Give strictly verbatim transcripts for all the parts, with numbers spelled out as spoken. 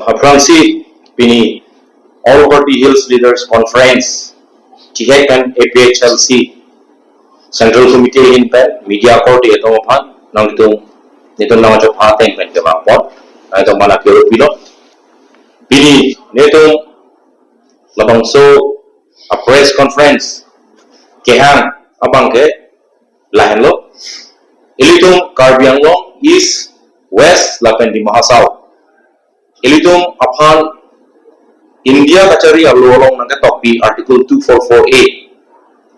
Aphrangsi pini All Party Hills Leaders Conference chihek pen A P H L C Central Committee ahin pen media korte atum aphan nangtum, netum nangchopha ateng pen kevang pon, nangtum mana kero pilo. Pini netum labangso a press conference kehang abang ke lahenlo. Ilitum Karbi Anglong East, West lapen Dima Hasao, ilitum aphan India kachari alo along nangketokpi Article two four four A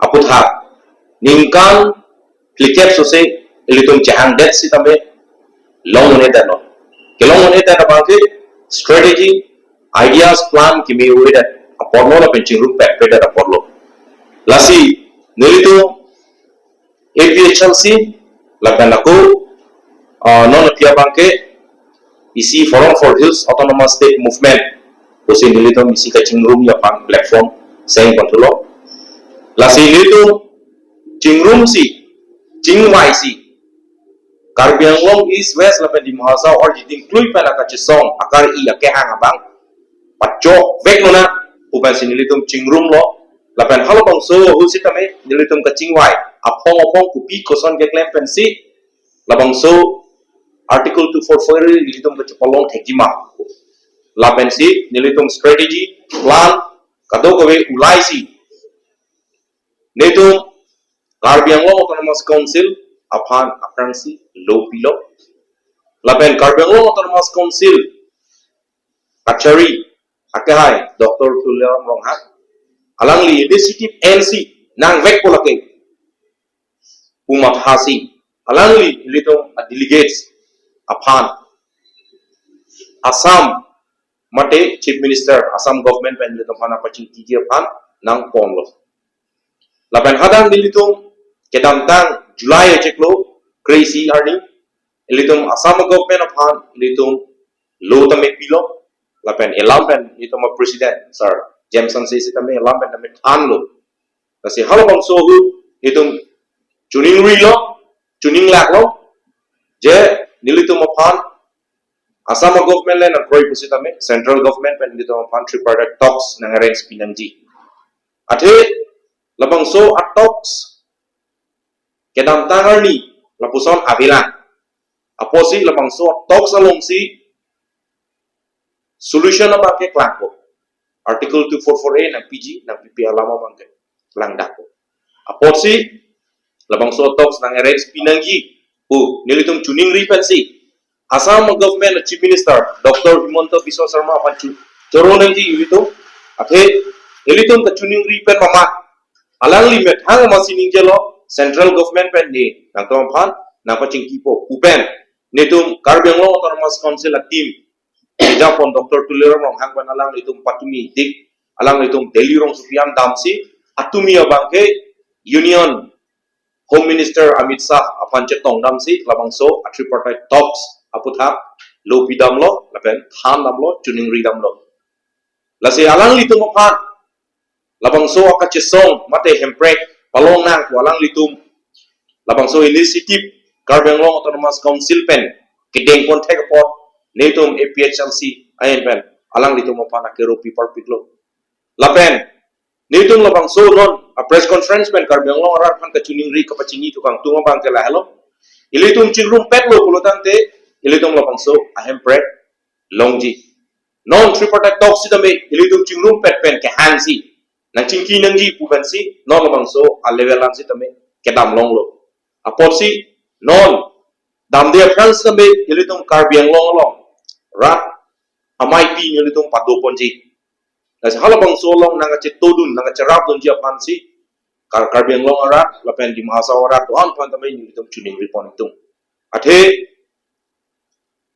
aputhak ningkan phlikep sose ilitum chehangdet sitame long un-edetlo. Kelong un-edet abang ke strategy, ideas, plan keme un-edet aporlo lapen chingrum pet pedet aporlo. Lasi nelitum A P H L C lapen ako, ah, non aphi abang ke isi Forum for Hills Autonomous State Movement pusi nelitum isi kachingrumji aphan platform seng pon thulo. Lasi nelitum chingrumsi, chingvaisi Karbi Anglong East, West lapen Dima Hasao arjiding klui pen akachesong akari akehang abang pachok vek nona pu pensi nelitum chingrumlo. Lapen halabangso ahut sitame nelitum kachingvai aphong aphong kopi koson keklem pensi labangso Article two four four nelitum kachepalong thekji ma, lapensi nelitum strategy, plan kadokave ulaisi netum Karbi Anglong Autonomous Council aphan aphrangsi lo pilo. Lapen Karbi Anglong Autonomous Council kachari akehai Doctor Tuliram Ronghang, alangli initiative ensi nangvekpo lake pu mathasi alangli ilitum a delegates aphan Assam mate Chief Minister, Assam government pen ilitum aphan apachingkiji aphan nangponlo. Lapen hadak nelitum kedamtang July achiklo kre-isi arni ilitum Assam government aphan ilitum lo tame pilo. Lapen elam pen ilitum a President Sir James Hanse sitame elam pen tame thanlo. Lasi halabangso ahut ilitum choningrilo, choninglaklo, je nelitum aphan Assam government le nangkroi pusitame central government pen nelitum aphan tripartite talks nang-arrange pinangji. Athe labangso a talks kedamtang arni lapuson avelang. Apotsi labangso talks alongsi solution abang ke klangpo. Article two four four A nangpiji, nangpipi alam abang ke klangdakpo. Apotsi labangso talks nang-arrange pinangji pu nelitum choningri pensi Assam government Chief Minister Doctor Himanta Biswa Sarma aphan chu choro nangji ilitum. Athe ilitum kachoningri pen mama alangli methang masi ningjelo central government pen ne nangtum aphan nangpachingkipo pu pen netum Karbi Anglong Autonomous Council a team japon Doctor Tuliram Ronghang pen alanglitum patumi dik, alanglitum Delhi rongsopi an damsi atumi abang ke Union Home Minister Amit Shah aphan chetong damsi labangso a tripartite talks aputhak lo pidamlo lapen thandamlo, choningri damlo. Lasi alanglitum aphan labangso akachesong mate hemprek palong nang pu alanglitum labangso initiative Karbi Anglong Autonomous Council pen kedeng pon thek apot netum A P H L C ahin pen alanglitum aphan akero pi parpiklo. Lapen netum labangso non a press conference pen Karbi Anglong arat aphan kachoningri kapachini tukang tung abang ke lahelo. Ilitum chingrumpetlo pulotangte ilitum labangso a hemprek longji. Non tripartite talk sitame ilitum chingrumpet pen kehangsi nangchingki nangji pu pensi non labangso a level an sitame kedam longlo. Apotsi non damde aphrang sitame ilitum Karbi Anglong along rat amei pi nelitum padoponji. Lasi halabangso along nangkachetodun, nangkacherapdunji aphansi Kar-, Karbi Anglong arat lapen Dima Hasao arat do-an aphan tame nelitum choningri pon itum. Athe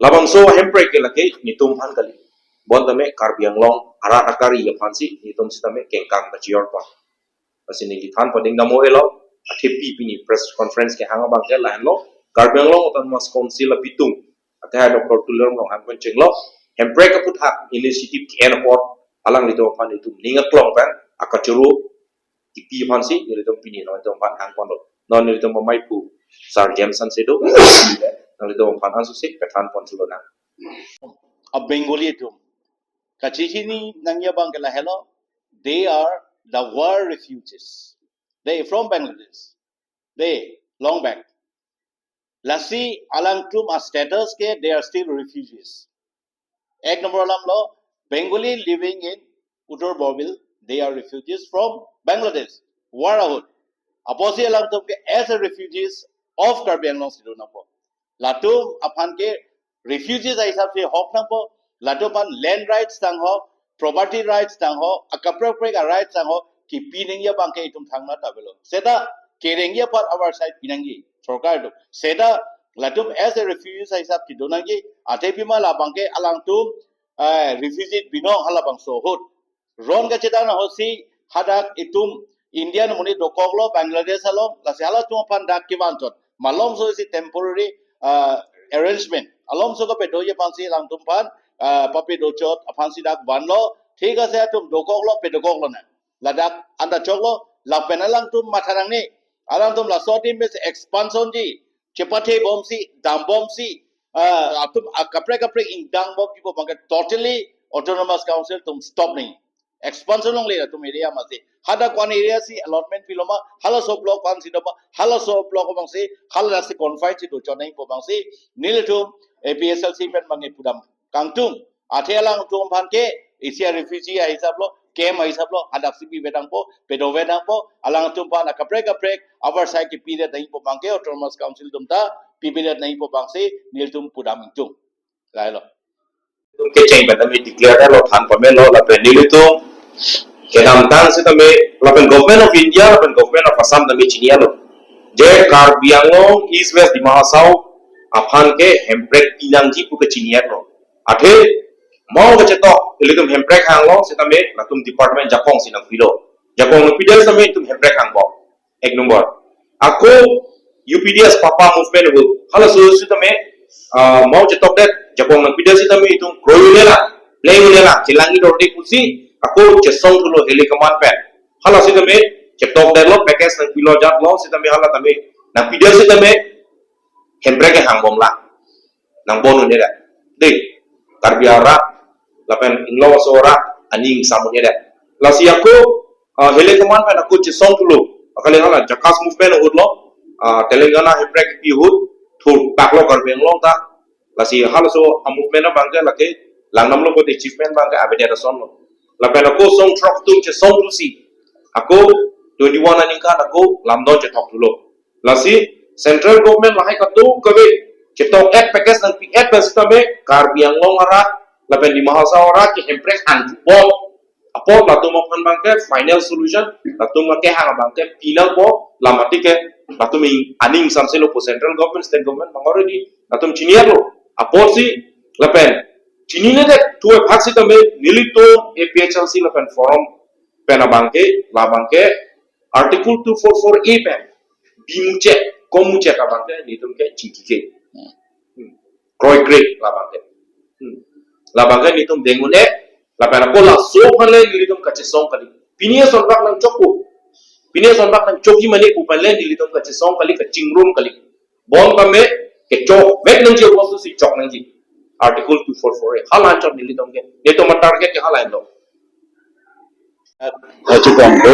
labangso hemprek ke lake netum aphan kali. Bon tame Karbi Anglong arat akari aphansi netum sitame kengkang kachior pon. Lasi neli than pading dam-o-elo, athepi pini press conference kehang abang ke lahenlo, Karbi Anglong Autonomous Council abitung akehai Doctor Tuliram Ronghang pen chenglo, hemprek aputhak initiative ke-en apot alanglitum aphan itum ning aklong pen akachoro kipi aphansi nelitum pini nangtum aphan hang ponlo. Non nelitum amei pu Sir James Hanse do, nanglitum aphan ansosik pethan pon thulo nang. A Bengali atum Kachechini nangji abang ke lahelo, they are the war refugees. They from Bangladesh. They long back. Lasi alangtum a status ke they are still refugees. Ek number alam lo, Bengali living in Uttar Borbil, they are refugees from Bangladesh. War ahut. Apotsi alangtum ke as a refugees of Karbi Anglong si do nangpo. Latum aphan ke refugees ahisap si hok nangpo. Latum aphan land rights tang ho, property rights tang ho, akaprek prek a rights tang ho, kipi nangji abang ke itum thangnat avelo. Seta kerengji aphan our side pinangji sorkar atum. Seta latum as a refugees ahisap si do nangji, athe pima labang ke alangtum eh, refugee binong halabangso ahut. Ron kachethan ahutsi hadak itum India amonit dokoklo Bangladesh along, lasi halatum aphan dak kevan chot. Malomso isi temporary, eh, arrangement. Alomso kapedoji aphansi alangtum aphan, eh, papedo chot aphansi dak vanlo. Thik ase, atum dokoklo, pedokoklo na. Ladak anta choklo, lapen alangtum matha nangne. Alangtum laso adim bes expansion ji, chepathe bomsi, dam bomsi, ah, atum, ah, kaprek kaprek ingdang bomji pu abang ke totally Autonomous Council atum stop nangji. Expansion longle atum area masi. Hadak ko-an area si allotment pilo ma, halaso block ko-an si do ma, halaso block abangsi, haladak si confine si do chot nangji pu abangsi, nelitum A P H L C pen abang ke pudam kangtung. Athe alangtum aphan ke isi a refugee ahisap lo, camp ahisap lo, hadak si pipe nangpo, pedo ve nangpo, alangtum aphan akaprek kaprek our side kipi det nangji pu abang ke Autonomous Council atum ta pipe det nangji pu abangsi nelitum pudam ingtung. Lahelo. Kecheng pen tame declare lo, than pamelo, lapen nelitum kedamtang sitame, lapen Government of India, lapen Government of Assam tame chini-etlo. Je Karbi Anglong, East West Dima Hasao aphan ke hemprek pinangji pu ke chini-etlo. Athe, mo kachetok, ilitum hemprek hanglo, sitame, latum department jakong si nangpilo. Jakong nangpidet sitame, itum hemprek hangbom. Ek number. Ako U P D S papa movement ahut. Halaso sitame, ah, mo chetokdet, jakong nangpidet sitame itum kroi un-e lang, pleng un-e lang, chelang-i dorde pusi, ako chesong thulo Heli Command pen. Hala sitame, chetokdetlo, package nangpilo jatlo, sitame hala tame, nangpidet sitame, hemprek ke hangbom lang. Nangbon un-e lang. Dei, Karbi arat, lapen Inglong aso arat, aning sam un-e lang. Lasi ako, ah, Heli Command pen ako chesong thulo. Akali hala JACAS movement ahutlo, ah, Telangana hemprek kipi ahut, thur paklo Karbi Anglong ta. Lasi halaso a movement abang ke lake, langnamlo kote achievement abang ke avedet asonlo. Lapen ako song throk atum chesong thusi. Ako twenty-one aningkan ako lamdon chethok thulo. Lasi central government lahai kadokave chetok-et package nangpi-et pen sitame Karbi Anglong arat, lapen Dima Hasao arat ke hemprek hang bom. Apot latum aphan abang ke final solution, latum kehang abang ke pinangpo, lam ati ke latum ing-, aning samselo pu central government, state government abang already latum chini-etlo. Apotsi lapen chinine det thu aphak sitame nelitum A P H L C lapen forum pen abang ke, labang ke Article two four four A pen bimuchek, komuchek abang ke nelitum ke chingki ke. Hmm. Kroikre labang ke. Hmm. Labang ke nelitum deng un-e, lapen ako laso aphan le nelitum kachesong kali. Pini asonbak nangchokpo. Pini asonbak nangchokji mane pu aphan le nelitum kachesong kali, kachingrum kali. Bon kame, kechok vek nangji abostu si chok nangji. Article two four four A. Hala anchot nelitum ke. Nelitum a target ke hala endo. Achukom do.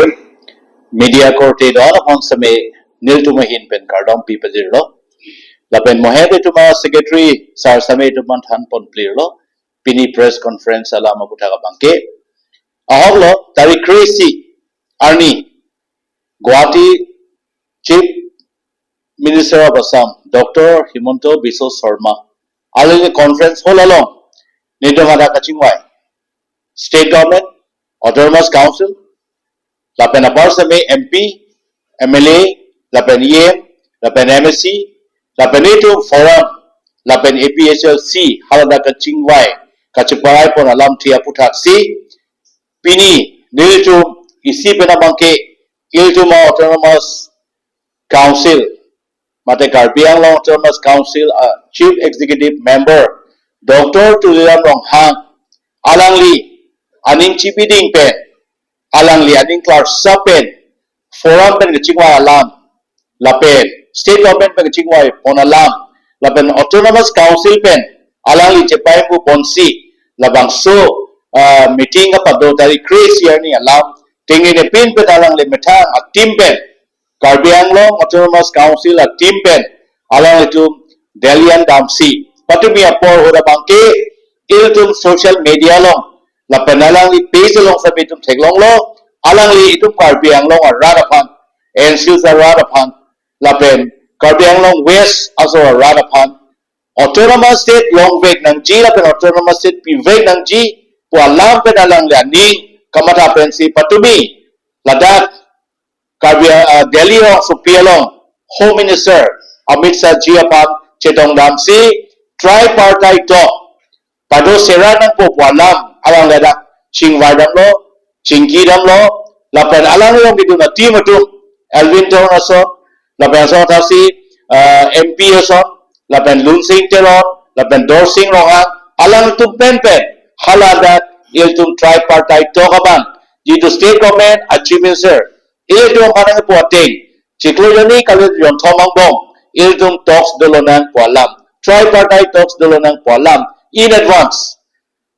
Media korte do-an aphan sitame nelitum ahin pen kardom pi pajirlo. Lapen mohet itum a secretary sir sitame itum aphan than ponplirlo. Pini press conference alam aputhak abang ke. Ahoklo tarik kre-isi arni Guwahati Chief Minister of Assam, Doctor Himanta Biswa Sarma, alangli conference hall along nelitum hadak kachingvai State Government, Autonomous Council, lapen apar sitame M P, M L A, lapen E M, lapen M A C, lapen itum forum, lapen A P H L C, haladak kachingvai, kachiparai pon alamthe aputhak si, pini nelitum isi pen abang ke ilitum a Autonomous Council, mate Karbi Anglong Autonomous Council, ah, Chief Executive Member, Doctor Tuliram Ronghang, alangli aning chibiding pen, alangli aning klarsap pen, forum pen kachingvai alam, lapen State Government pen kachingvai pon alam, lapen Autonomous Council pen alangli chepai pu ponsi, labangso, ah, meeting kapado tarik kre-isi arni alam tingni ne pin pen alangli methang a-team pen, Karbi Anglong Autonomous Council a-team pen alanglitum Delhi an damsi patumi apor ahut abangke ilitum social media along lapen alangli page along sitame itum theklonglo, alangli itum Karbi Anglong arat aphan, N C Hills arat aphan, lapen Karbi Anglong West aso arat aphan Autonomous State longvek nangji lapen Autonomous State pivek nangji pu alam pen alangli aning kamatha pensi patumi ladak Karbi, ah, Delhi rongsopi along Home Minister Amit Shah ji aphan chetongdamsi tripartite talk pado sera nangpo pu alam alangli ladak chingvai damlo, chingki damlo, lapen alangli along kedun a-team atum, Elwin Teron ason, lapen ason athasi, ah, M P ason, lapen Lunsing Teron, lapen Dorsing Ronghang, alangtum pen pen haladak ilitum tripartite talk abang, jitu state government a-chief minister ilitum aphan nangpo ateng, chiklo jonni kali jonthom angbong ilitum talks dolonang pu alam, tripartite talks dolonang pu alam in advance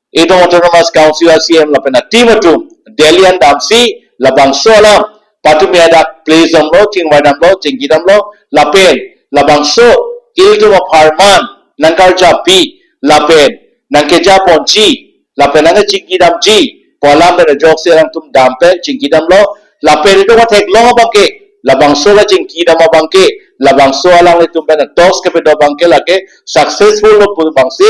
itum Autonomous Council a-C M lapen a-team atum Delhi an damsi labangso alam patumi hadak place damlo, chingvai damlo, chingki damlo, lapen labangso ilitum apharman nangkarjapi lapen nangkeja ponji lapen nangkechingki damji pu alam pen ajoksi alangtum dam pen chingki damlo, lapen itum atheklong abangke labangso la chingki dam abangke labangso alanglitum pen a-talks kepedo abangke lake successful lo pu abangsi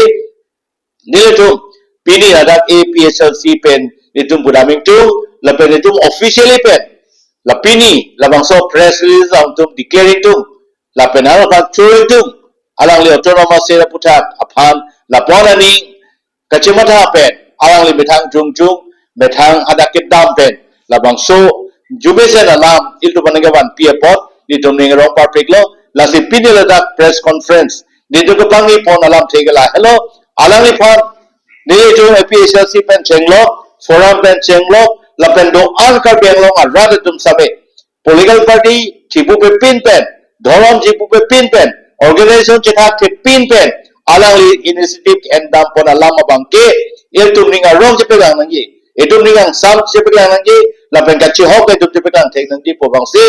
nelitum pini ladak A P H L C pen nelitum pudam ingtung, lapen nelitum officially pen la pini labangso press release along itum declare ingtung, lapen alangphan choro ingtung, alangli Autonomous State aputhak aphan lapu-an aning kachematha pen alangli methang jongjong, methang hadak kedam pen labangso jumesen alam ilitum aphan nangkevanpi apot nelitum ning arong parpiklo, lasi pini ladak press conference nelitum kepangni pon alamthe ke lahelo, alangliphan nelitum A P H L C pen chenglok, forum pen chenglok, lapen do-an Karbi Anglong arat atum sitame, political party chipupe pin pen, dhorom chipupe pin pen, organization chethakthepin pen alangli initiative endam pon alam abangke ilitum ning arong chepeklang nangji, itum ning angsam chepeklang nangji, lapen kachihok itum chepeklang thek nangji pu abangsi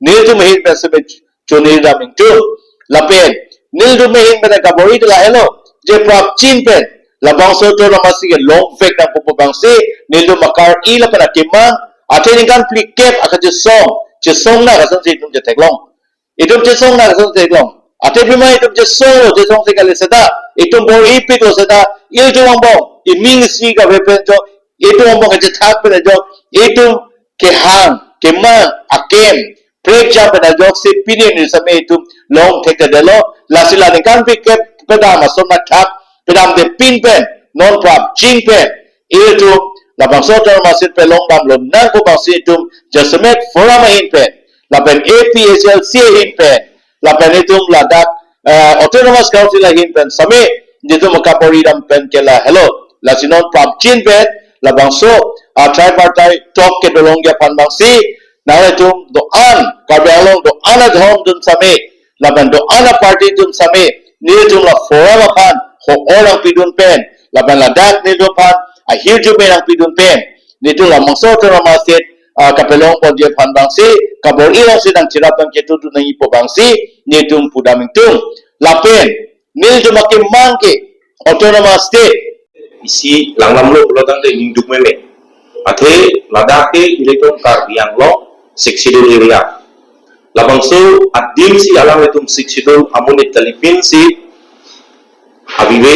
nelitum ahin pen sitame choningri dam ingtung. Lapen nelitum ahin pen kabor-i lahelo, je prapjin pen labangso Autonomous State ke longvek nangpo pu abangsi nelitum akar-i lapen akemang, athe ningkan phlikep akachesong, chesong nang asonsi itum chetheklong. Itum chesong nang asonsi theklong. Athe pima itum chesonglo, chesongsi kali seta itum bor-ipiklo seta ilitum angbong ining isi kave pen jo, itum angbong kachethak pen jo, itum kehang, kemang, akem prekjam pen ajoksi pini arni sitame itum longthekthedetlo, lasi la ningkan phlikep pedam ason mathak pedamde pin pen non prapjin pen ilitum labangso Autonomous State pen longdam lonang pu abangsi itum jasemet forum ahin pen, lapen A P H L C ahin pen, lapen itum ladak, eh, Autonomous Council ahin pen sitame nelitum kabor-i dam pen ke lahelo. Lasi non prapjin pen labangso, ah, tripartite talk kedolongji aphan abangsi nanglitum do-an Karbi Anglong do-an adhorom atum sitame lapen do-an aparty atum sitame nelitum la forum aphan ho-or nangpidun pen lapen ladak nelitum aphan ahirjume nangpidun pen nelitum labangso Autonomous State, ah, kapelong ponji aphan abangsi kabor-i alongsi nangcherap nangchetudun nangji pu abangsi nelitum pudam ingtung. Lapen nelitum akemang ke Autonomous State isi langdamlo pulotangte ningduk meme. Athe ladak ke ilitum Karbi Anglong Sixth Schedule area. Labangso adimsi alanglitum Sixth Schedule amonit kalipinsi abibe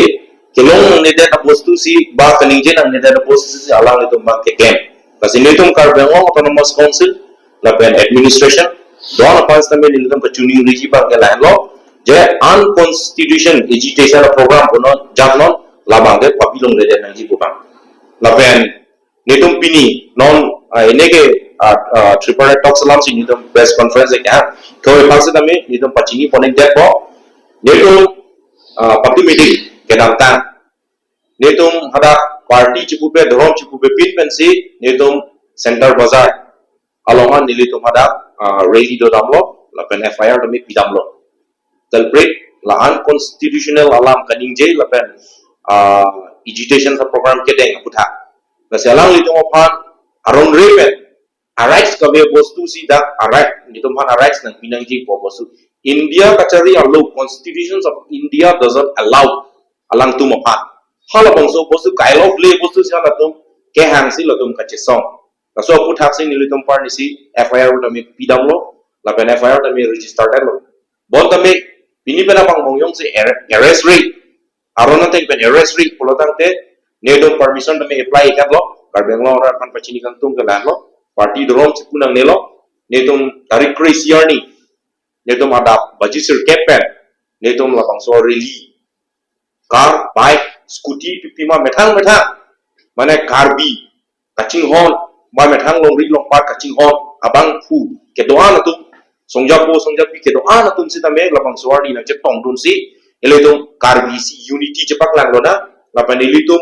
kelong nangnedet abostusi ba kaningje nangnedet abostusi alanglitum abang keklem. Lasi nelitum Karbi Anglong Autonomous Council lapen administration do-an aphan sitame nelitum kachiningriji abang ke lahelo, je unconstitutional agitation program punon jamnon labang ke papilongledet nangji pu abang. Lapen nelitum pini non, ah, ini ke, ah, ah, tripartite talks alamsi nelitum press conference ke ha. Thoi aphan sitame nelitum pachini pon-ikdetpo. Nelitum, ah, patumi meeting kedamtang nelitum hadak party chipupe, dhorom chipupe pin pensi nelitum Center Bazar along an nelitum hadak, ah, rally dodamlo lapen F I R tame pidamlo. Culprit la unconstitutional alam kaningje lapen, ah, agitation sa program kedeng aputhak. Lasi alanglitum aphan arong repen a rights kave bostu si dak a right, nelitum aphan a rights nangpi nangji pu bostu. India kachari a law, Constitutions of India doesn't allow alangtum aphan. Halabangso bostu kailok le bostu si halatum kehang si latum kachesong. Laso aputhaksi nelitum apharnisi F I R tame pidamlo, lapen F I R tame register damlo. Bonta me pini pen abang bong jongsi arre-, arrest ri, aron ateng pen arrest ri pulo tangte, netum permission tame apply ikatlo, Karbi Anglong arat aphan pachini kangtung ke lahenlo, party dorom chipu nangnelo, netum tarik kre-isi arni, netum adap baji sirkep pen, netum labangso rally, car, bike, scooty, pipi ma methang methang, mane Karbi kachinghon, ba methang longri longpat kachinghon abangphu kedo-an atum, songjapo songjapi kedo-an atum sitame labangso arni nangchetongdunsi, ilitum Karbi si unity chepaklang lonang, lapen ilitum,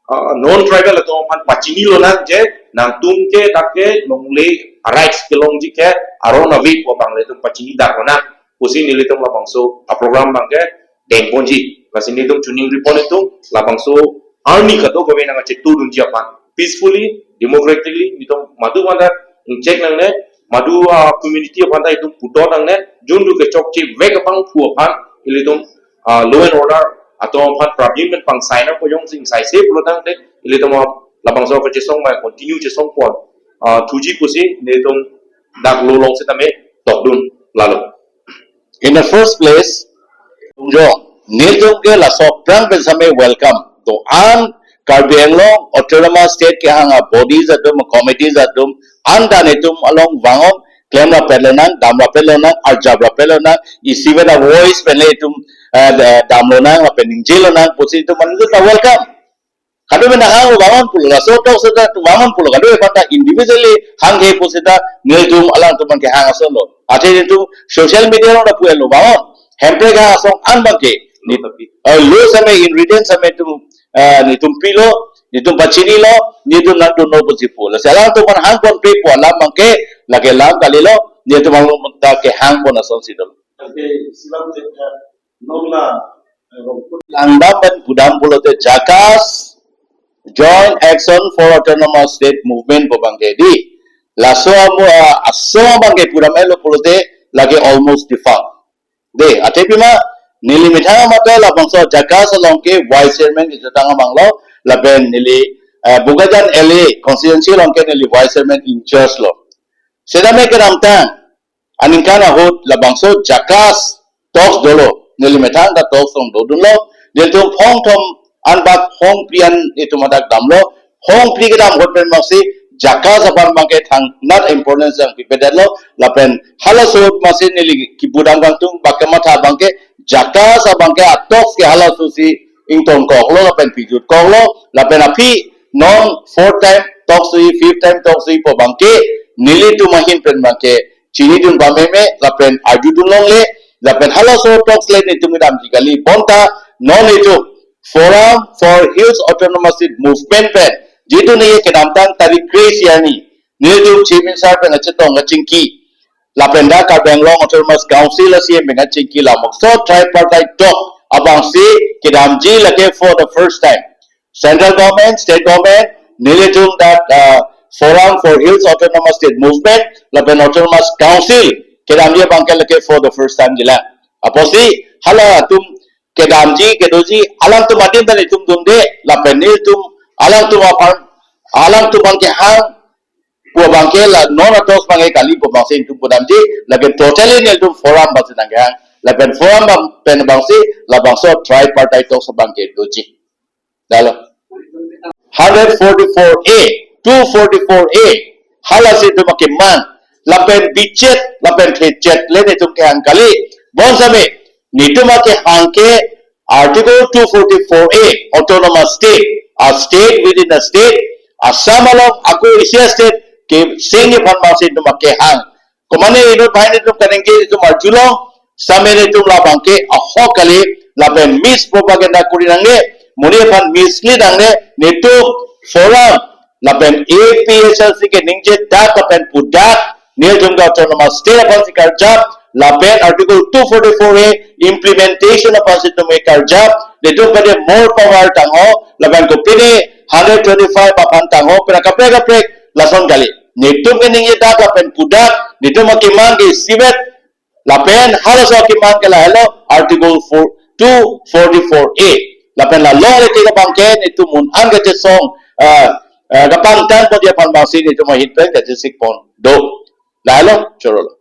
ah, non tribal atum aphan pachini lonang je nangtum ke dak ke longle a rights kelongji ke aron ave pu abang ilitum pachini dak lonang pusi nelitum labangso a program abang ke dengponji. Lasi nelitum choningri pon itum labangso arni kadokave nangchetongdunji aphan peacefully, democratically, nelitum madu manda ingchek nangne, madu, ah, community aphan ta itum puthot nangne, jun du ke chokche vek abangphu aphan, ilitum, ah, law and order atum aphan problem pen pangsai nangpo jongsi ingsaise pulo tangte, ilitum, ah, labangso kachesong mai continue chesong pon, ah, thuji pusi nelitum dak lo along sitame tokdun lalo. In the first place, jo, nelitum ke laso aphrang pen same welcome. To an Karbi Anglong Autonomous State kehang a bodies atum, committees atum, an ta nelitum along vangon, klem rapet lonang, dam rapet lonang, arjap rapet lonang, isi beda voice pen le itum, eh, dam lonang, lapen ningje lonang, pusi itum mane ta welcome. Kadokave nahang lo vangon pulo, laso tok seta vangon pulo, kadokave aphan ta individually hanghe pu seta nelitum alangtum aphan kehang ason lo. Athe nelitum social media along ta pu-et lo vangon. Hemprek hang asong an abangke. Ni, eh, lo same ingredient same itum, eh, nelitum pilo, nelitum pachinilo, nelitum nangdunlo pusi pu. Lasi alangtum aphan hangponpe pu alam abangke, lake lam kalilo, nelitum alangtum ta kehang pon asonsi dolo. Okay, silang je, eh, nongla, eh, rongput. Langdam pen pudam pulote JACAS, Joint Action for Autonomous State Movement pu abangke di. Laso amo, ah, asong abangke pudam-etlo pulote lake almost defunct. De, athe pima neli methang mate labangso JACAS along ke vice chairman kejutang abang lo, lapen neli, eh, Bokajan L A constituency along ke neli vice chairman in charge lo. Seta me kedamtang aningkan ahut labangso JACAS talks dolo, neli methang ta talks along dodunlo, nelitum phongthom anbak phongphli an itum hadak damlo, phongphli kedam ahut pen masi JACAS aphan abangke thangnat importance nangpipedetlo, lapen halaso ahut masi neli kipudam kangtung bak kematha abangke JACAS abangke a talks ke halaso si ingtonkoklo lapen pijutkoklo, lapen aphi non fourth time talks hui, fifth time talks hui pu abangke nelitum ahin pen abangke chinidun pameme, lapen arjudun longle, lapen halaso talks le nelitum kedamji kali, bonta non itum Forum for Hills Autonomous State Movement pen jitu ne kedamtang tarik kre-isi arni nelitum Chief Minister pen kachetong kachingki, lapen dak Karbi Anglong Autonomous Council a C M pen kachingki, labangso tripartite talk abangsi kedamji lake for the first time. Central government, state government, nelitum dak, uh, Forum for Hills Autonomous State Movement, lapen Autonomous Council kedamji abangke lake for the first time jilang. Apotsi halatum kedamji, kedoji, alangtum adim ta nelitum dunde, lapen nelitum, alangtum aphan, alangtum aphan kehang pu abangke la non a talks abangke kali pu abangsi nelitum pudamji, lapen totally nelitum forum abangsi nangkehang, lapen forum abang pen abangsi labangso tripartite talks abangke doji. Dalo. Hundred forty-four A, two forty-four A, halasi itum akemang, lapen bichet, lapen thechet le nelitum kehang kali. Bonsitame nelitum akehang ke Article two forty-four A, Autonomous State, a state within a state, Assam along ako isi a state kesengji aphan masi itum akehang. Komane inut banghini atum kaningje itum arjulong, sitame nelitum labangke ahok kali, lapen mispropaganda kori nangne, monit aphan mislead nangne, nelitum forum, lapen A P H L C keningje dak lapen pudak, nelitum ke Autonomous State aphansi karjap, lapen Article two forty-four A implementation aphansi itum karjap, nelitum pede more power tangho, lapen kopine hundred twenty-five aphan tangho pen kaprek kaprek lason kali. Netum keningjedak lapen pudak, netum akemang ke isivet, lapen halaso akemang ke lahelo Article four, two forty-four A. Lapen la longle te abang ke netum un-an kachesong, ah, ah, kapangtang pon dia aphan abangsi netum ahin pen kachesik pon do. Lahelo, chorolo.